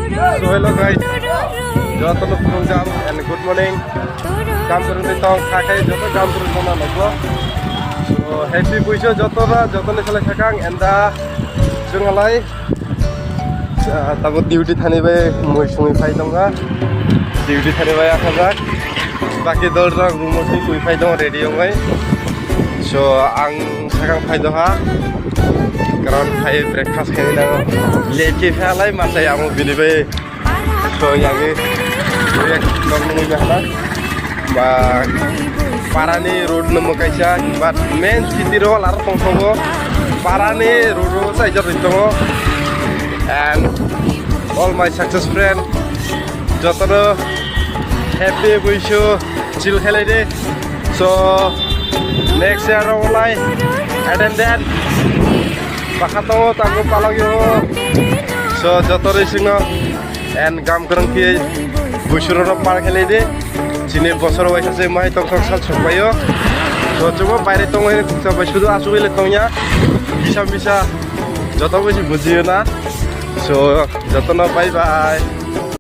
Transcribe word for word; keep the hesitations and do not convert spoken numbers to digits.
So hello guys, jotono khulumjam and good morning. Gam kwrwngwi tong kha khe joto gam kwrwng tongna nukgo. So happy Buisu jotono, jotono salai sakang and da chwng halai, ah, tabuk duty thani bai mui sungwi phai tongkha. Duty thani bai akhajak. Baki dol rok room o twi twi phai tong ready ongwi. So ang sakang phai doha. Karon phai breakfast khaini nango. Late khe phalai mansai amo bini bai. So yagi. Break nok nungwi bahna. Ba parani road no mwkaisa, but main city ro lar tongthogo. Parani road ro sai jor tongo. And all my success friend, jotono happy Buisu, chill khelai de. So next year ro lai attendance bakha tongo, tango palok yo. So joto rwi singno and gam kwrwng khe Buisu rok par khelai de. Chini bosor waisa se mai tong tong sal sokbaio. So chuma baire tongo hini khuksa bai sudu asugwi le tongya. Bisa bisa joto bai se bujiyo na. So jotono bye bye.